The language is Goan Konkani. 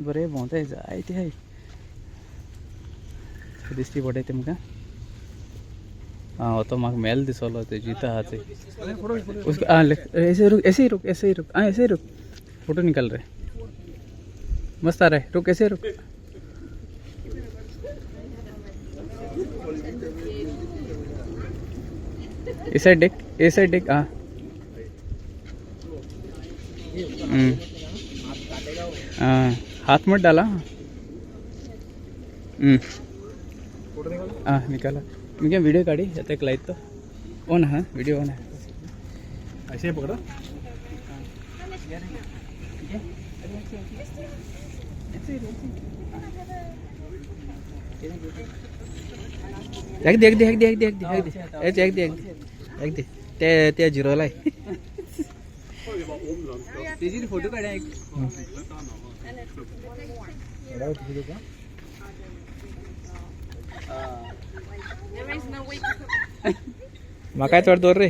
बरें भोंवताय जायते हाय. दिसती पडय ते म्हाका. हाँ, वो तो म्हाका मेल दिसलो ते जीता आहा ते. उसको हाँ ले, ऐसे रुक, ऐसे ही रुक, ऐसे ही रुक. हाँ, ऐसे ही रुक. फोटो निकल रहे, मस्त आ रहा है. रुक, ऐसे रुक. इस साइड देख, इस साइड देख. हाँ. हाँ, हाथ मत डाला. हाँ, निकाला. मी क्या व्हिडिओ काढी आता एक लाईट तो ऑन. हाँ, व्हिडिओ ऑन है. ऐसे ही पकड़ा. एक दे, एक दे, एक दे, एक दे, एक दे, एक दे, एक दे, एक दे, एक दे. ते ते झिरोला. तेजी फोटो काढा एक. म्हाकाय चड दवर रे.